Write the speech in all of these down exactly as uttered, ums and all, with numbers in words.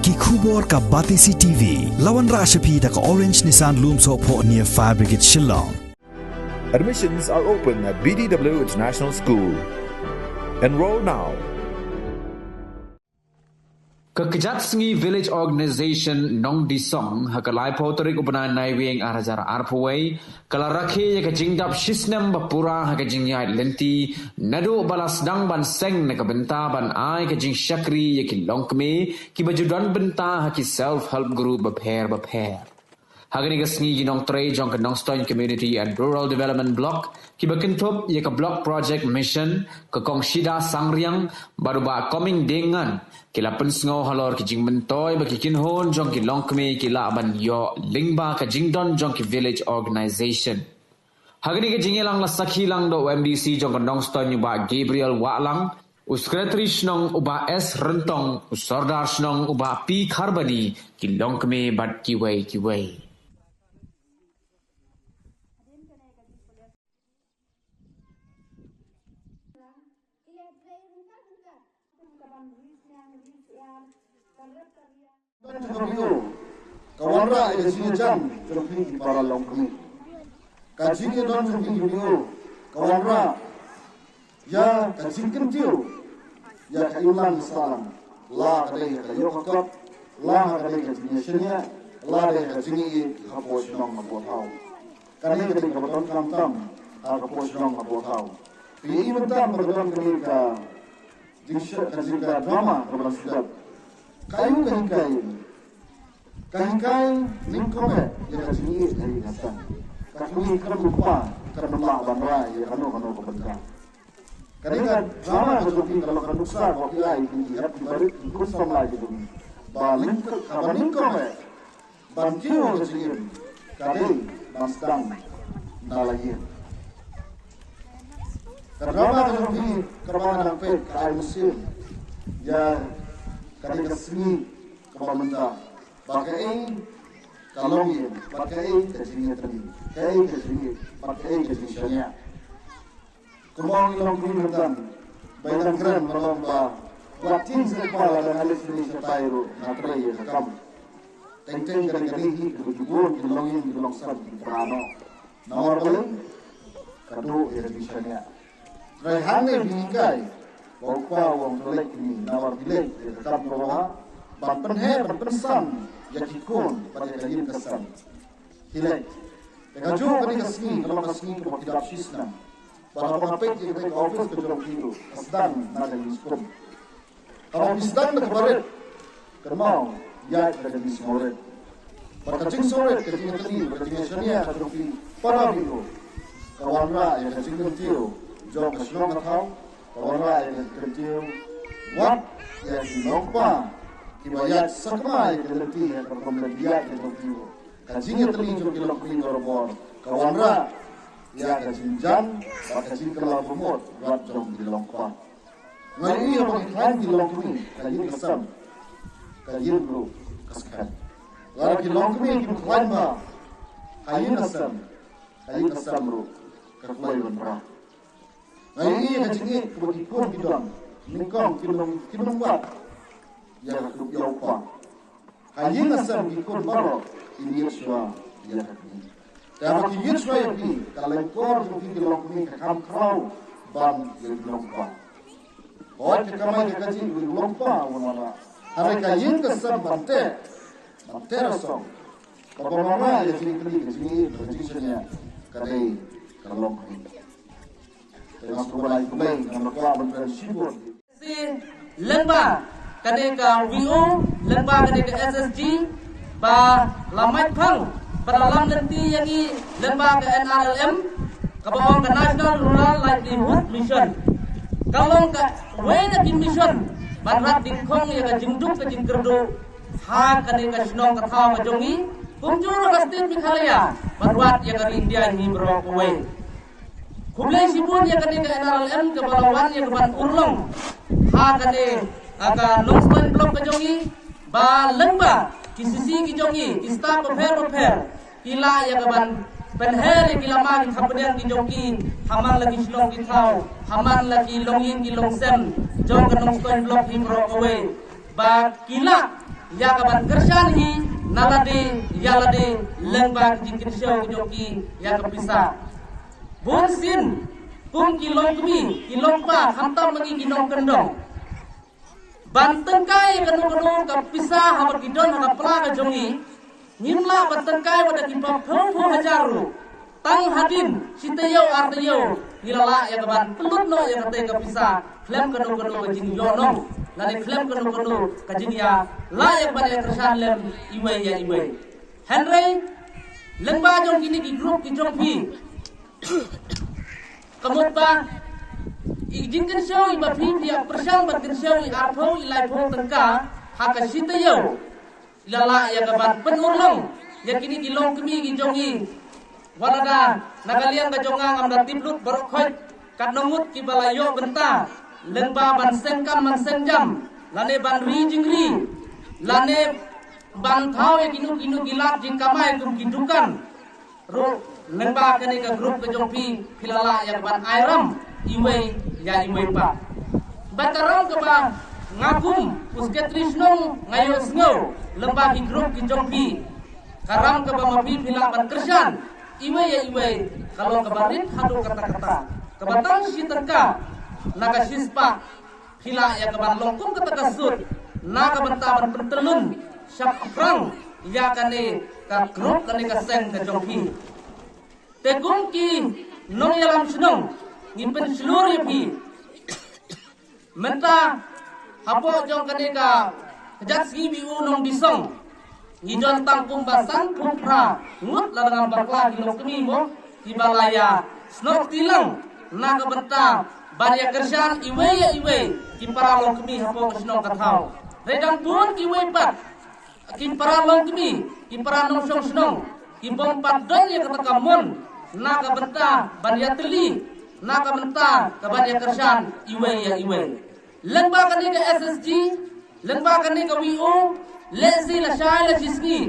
Ki khubor ka Batesi T V. La wanrah sha phi da ka Orange Nissan Lumsohphoh near Fire Brigade Shillong. Admissions are open at B D W International School. Enroll now. Ka Kjat Sngi Village Organization Nongdisong ha ka laiphew tarik u bnai Naiwieng ar hajar arphew wei ka la rakhe ïa ka jingdap shisnem ba pura ha ka jingïaid lynti naduh ba la sdang ban seng na ka bynta ban ai ka jingshakri ïa ki longkmie kiba ju don bynta ha ki self help group bapher bapher. Ha kane ka sngi ki nongtrei jong ka Nongstoiñ Community and Rural Development Block kiba kynthup ïa ka Block Project Mission, ka Kong Shida Sangriang bad u Bah Coming Diengngan ki la pynsngew halor ki jingmyntoi ba ki kynhun jong ki longkmie ki lah ban ïoh lyngba ka jingdon jong ki village organization. Ha kane ka jingïalang la sakhi lang da u M D C jong ka Nongstoiñ u Bah Gabriel Wahlang, u Secretary Shnong u Bah S Ryntong, u Sordar Shnong u Bah P Kharbani, ki longkmie bad kiwei kiwei. Ka wanrah ïa ka jingïajan jong phi ki para longkmie. Ka jingïadon jong phi ki briew ka wanrah ïa ka jingkyntiew ïa ka imlang sahlang, la ka dei ha ka ïoh ka kot, la ha ka dei ka jingïashaniah, la dei ha ka jingïeit hapoh shnong hapoh thaw. Kane ka dei kaba donkam tam ha ka por shnong ka por thaw. Phi i mynta ba ka don kane ka jingshah, ka jingka drama kaba la sdang. Ka aïu ka hikai? Ka hikai nyngkong eh ïa ka jingïeit ha ïing ha sem. Ka kmie ka kpa ka lah ban rai ïa kano kano ka bynta. Kane ka drama ka jong phi ka long ka nuksa kaba phi ai ïa ki hep ki barit ki khun samla ki jong phi. Ba nyngkong, kaba nyngkong eh ban kiew ha ka jingim ka dei ban sdang na la ïing. Ka drama ka jong phi kaba nga dang peit ka ai mynsiem ïa kane ka sngi kaba mynta. Ba kaei ka longïing, ba kaei ka jingïatylli, kaei ka jingïeit, ba kaei ka jingshaniah. Kumba ong i longkmie mynta, ba i dang kren ba long ba wat tieng sha kpa, lada nga leit sha tai ruh nga trei ïa ka kam. Teng teng ka dei kane hi kaba ju bun ki longïing ki longsem ki pra noh. Namar balei? Ka duh ïa ka jingshaniah. Trai hangne phi hikai ba u kpa u ong to leit kmie, namar phi leit ïa ka kam kaba bha ban pynheh ban pynsam ïa ki khun bad ïa ka ïing ka sem. Ki leit. Te kajuh kane ka sngi ka long ka sngi kaba ki dap shisnem. Bad haba nga peit ïa kane ka office ka jong phi ruh ka sdang na ka jingskum. Haba phi sdang da kaba rit, kynmaw ïaid da ka jingsngewrit. Bad ka jingsngewrit, ka jingïatylli, ka jingïashaniah ka jong phi para briew ka wanrah ïa ka jingkyntiew jong ka shnong ka thaw, ka wanrah ïa ka jingkyntiew wat ïa ki nongkpa kiba ïaid sakma ïa ka lynti ha ka rukom lynti ïaid ka jong phi. Ka jingïatylli jong ki longkmie barabor ka wanrah ïa ka jingjan bad ka jingkylla bamut wat jong ki longkpa. Nga ïohi haba ngi khlaiñ ki longkmie, ka ïing ka sem, ka ïing ruh ka skhem. Lada ki longkmie kim khlaiñ bha, ka ïing ka sem, ka ïing ka sem ruh ka kloi ban pra. Nga ïohi ka jingïeit kaba ki khun ki don, nyngkong kin ym, kin ym wad ïa ka kdup ïa u kpa. Ka ïing ka sem ki khun baroh kin ïeit shuwa ïa ka kmie. Te haba ki ïeit shuwa ïa phi, ka lyngkor jong phi ki longkmie ka kham khraw bam ïa ki longkpa. Hooid, ka kamai ka kajih u longkpa u wanrah. Hynrei ka ïing ka sem ban teh, ban teh rasong, ba ban wanrah ïa ka jingkylli, ka jingïeit, ka jingshaniah, ka dei ka longkmie. Te nga sngewbha ban ai khublei, nga kwah ban kren shibun. Lyngba kane ka V O, lyngba kane ka S S G, ba la mait phang, ba la lam lynti ïa ngi lyngba ka N R L M, kaba ong ka National Rural Livelihood Mission. Ka long kawei na ki mission ban rat dyngkhong ïa ka jingduk ka jingkyrduh ha kane ka shnong ka thaw ka jong ngi, kumjuh ruh ka state Meghalaya, ban wad ïa ka ri India hi baroh kawei. Khublei shibun ïa kane ka N R L M kaba la wan ïa ka ban urlong ha kane, ha ka Nongstoiñ Block ka jong ngi, ba lyngba ki C C ki jong ngi, ki staff bapher bapher, ki lah ïa ka ban pynher ïa ki lama ki khapdiang ki jong ki ha man la ki shnong ki thaw, ha man la ki longïing ki longsem jong ka Nongstoiñ Block hi baroh kawei. Ba ki lah ïa ka ban kyrshan hi na lade ïa lade lyngba ki jingkynshew jong ki ïa ka pisa. Bun sien kum ki longkmie ki longpa khamtam ma ngi ki nongkyndong ban tyngkai ïa kano kano ka pisa haba ki don ha ka pla ka jong ngi. Ngim lah ban tyngkai wat da ki phew phew hajar ruh. Tang hadien shi taïew ar taïew ngi la lah ïa ka ban pynlut noh ïa kata ka pisa khlem kano kano ka jingïohnong lane khlem kano kano ka jingïalah ïa ka ban ïa kyrshan lem iwei ïa iwei. Hynrei lyngba jong kine ki group ki jong phi, ka mut ba i jingkynshew iba phi phi ïa pyrshang ban kynshew i arphew i laiphew tyngka ha ka shi taïew, i la lah ïa ka ban pynurlong ïa kine ki longkmie ki jong ngi. Wat lada na ka liang ka jong nga ngam da tip lut baroh khoit katno ngut kiba la ïoh bynta lyngba ban seng kam ban seng jam lane ban ri jingri lane ban thaw ïa kino kino ki lad jingkamai kum ki dukan ruh. Lyngba kane ka group ka jong phi phi la lah ïa ka ban ai ram iwei ïa iwei pat. Bad ka ram kaba nga kum u Secretary Shnong nga ïohsngew lyngba ki group ki jong phi, ka ram kaba ma phi phi lah ban kyrshan iwei ïa iwei ka long kaba rit haduh katta katta, kaba tang shi tyngka na ka shi spah phi lah ïa ka ban long kum kata ka sut na ka bynta ban pyntyllun shaphrang ïa kane ka group lane ka seng ka jong phi. Te kum ki nongïalam shnong ngi pynshlur ïa phi. Mynta hapoh jong kane ka kjat sngi B O Nongdisong ngi don tang kumba sanphew phra ngut lada ngam bakla ki longkmie mo kiba la ïa snoh kti lang na ka bynta ban ïa kyrshan iwei ïa iwei ki para longkmie hapoh ka shnong ka thaw. Hynrei dang bun kiwei pat ki para longkmie, ki para nongshong shnong ki bym pat don ïa kata ka mon na ka bynta ban ïa tylli na ka bynta ka ban ïa kyrshan iwei ïa iwei. Lyngba kane ka S S G, lyngba kane ka V O, lehse lashai lashisngi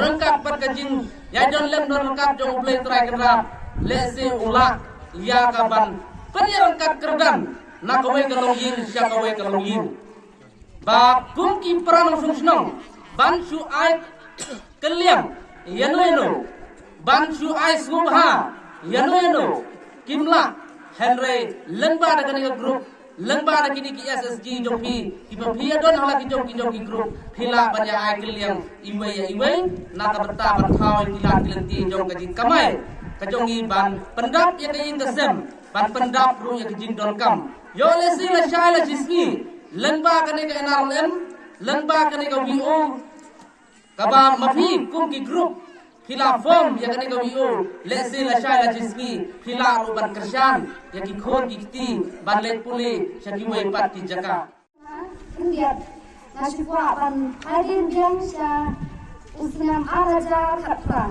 ryngkat bad ka jingïadon lem don ryngkat jong U Blei Trai Kynrad, lehse u lah ïa ka ban pynïaryngkat kyrdan na kawei ka longïing sha kawei ka longïing. Ba kum ki para nongshong shnong ban shu ai kylliang ïano ïano, ban shu ai sngewbha ïano ïano, kim lah. Hynrei lyngba da kane ka group, lyngba da kine ki S S G jong phi kiba phi ïa don ha la ki jong ki jong ki group, phi lah ban ïa ai kylliang iwei ïa iwei na ka bynta ban thaw ïa ki lad ki lynti jong ka jingkamai ka jong ngi, ban pyndap ïa ka ïing ka sem, ban pyndap ruh ïa ka jingdonkam. Ïoh lehse lashai lashisngi lyngba kane ka N R L M, lyngba kane ka V O, kaba ma phi kum ki group phi la form ïa kane ka V O, lehse lashai lashisngi phi lah ruh ban kyrshan ïa ki khun ki kti ban leit pule sha kiwei pat ki jaka. Khyndiat, nga shu kwah ban ai dien biang sha u snem ar hajar khatphra.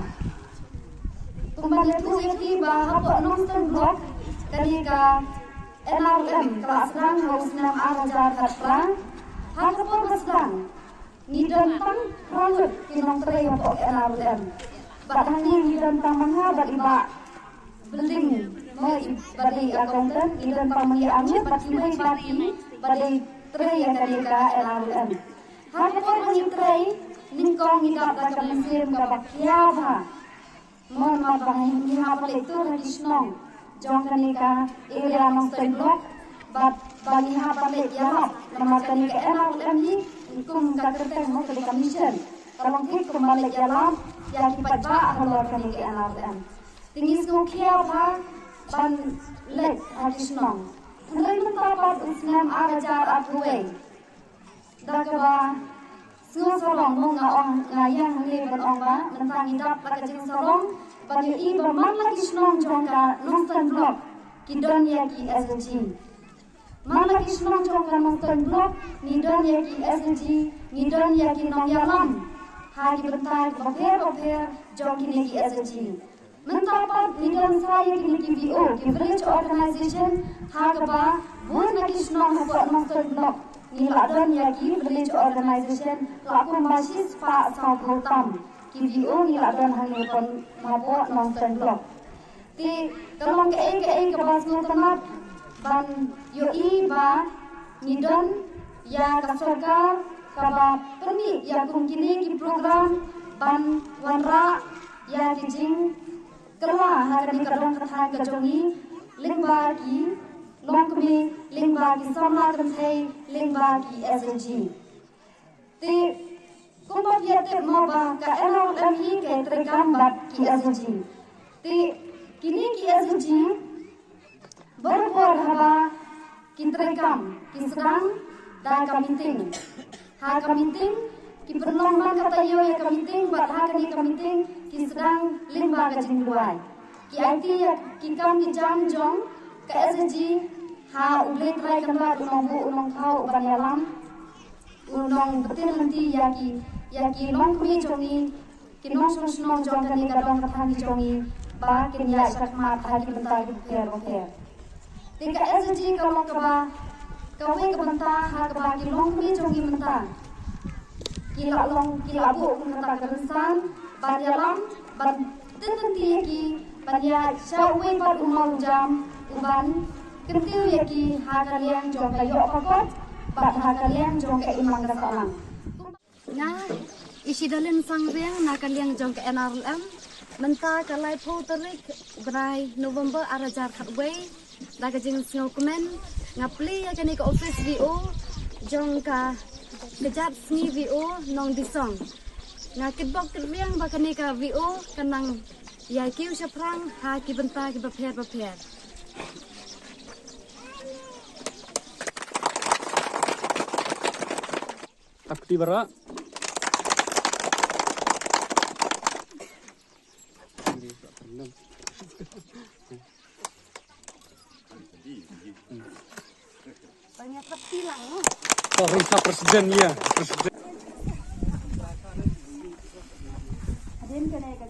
Kumba leh tu ïa ki ba hapoh Nongstoiñ Block kane ka N R L M ka la sdang ha u snem ar hajar khatphra. Ha ka por ba sdang ngi don tang phra ngut ki nongtrei hapoh ka N R L M. Bad hangne ngi don tang ma nga bad i Bah Building, mo, i ba dei accountant, ngi don tang ma ngi ar ngut bad kiwei pat ki ba dei trei ïa kane ka N R L M. Ha ka por ba ngi trei nyngkong ngi dap da ka mynsiem kaba khia bha. Mo, namar ba ngi hap ban leit tur ha ki shnong jong kane ka area Nongstoiñ Block bad ba ngi hap ban leit ïalap namar kane ka N R L M hi kum ka kyrteng, mo, ka dei ka mission, ka long kit kum ban leit ïalap ïa ki paidbah halor kane ka N R L M. Te ngi sngewkhia bha ban leit ha ki shnong. Hynrei mynta pat u snem ar hajar arphew wei, da kaba sngewsarong, mo, nga ong, nga ïeng hangne ban ong ba mynta ngi dap da ka jingsarong ban ïohi ba man la ki shnong jong ka Nongstoiñ Block ki don ïa ki S H G. Man la ki shnong jong ka Nongstoiñ Block ngi don ïa ki S H G, ngi don ïa ki nongïalam ha ki bynta bapher bapher jong kine ki S H G. Mynta pat ngi don sa ïa kine ki V O, ki Village Organization, ha kaba bun na ki shnong hapoh Nongstoiñ Block ngi la don ïa ki Village Organization la kumba shispah sawphew tam ki V O ngi la don hangne hapoh Nongstoiñ Block. Te ka long kaei kaei kaba sngewtynnat ban ïohi ba ngi don ïa ka sorkar kaba pynmih ïa kum kine ki program ban wanrah ïa ki jingkylla ha kane ka dong ka thaiñ ka jong ngi lyngba ki longkmie, lyngba ki samla kynthei, lyngba ki S H G. Te kumba phi ïa tip mo ba ka N R L M hi ka treikam bad ki S H G. Te kine ki S H G barabor haba ki treikam ki sdang da ka meeting. Ha ka meeting ki pynlong man ka taïew ïa ka meeting bad ha kane ka meeting ki sdang lyngba ka jingduwai. Ki aiti ïa ki kam ki jam jong ka S H G ha U Blei Trai Kynrad, U Nongbuh U Nongthaw, U Ban Ïalam, U Nongbtin Lynti ïa ki, ïa ki longkmie jong ngi, ki nongshong shnong jong kane ka dong ka thaiñ ki jong ngi ba kin ïaid shakhmat ha ki bynta ki bapher bapher. Te ka S H G ka long kaba kawei ka bynta ha kaba ki longkmie jong ngi mynta ki la long, ki la buh kum kata ka rynsan ban ïalam, ban tin lynti ïa ki ban ïaid sha uwei pat u maw u jam uban kyntiew ïa ki ha ka liang jong ka ïoh ka kot bad ha ka liang jong ka imlang ka sahlang. Nga Ishidalin Sangriang na ka liang jong ka N R L M. Mynta ka laiphew tarik bnai November ar hajar khatwei, da ka jingsngewkmen nga plie ïa kane ka office V O jong ka kjat sngi V O Nongdisong. Nga kitbok kitriang ba kane ka V O kan nang ïai kiew shaphrang ha ki bynta ki bapher bapher. Tap kti baroh. Tang ïa tap ti lang, no? Tang ïa tap president, ïa, president. Hadien kane ka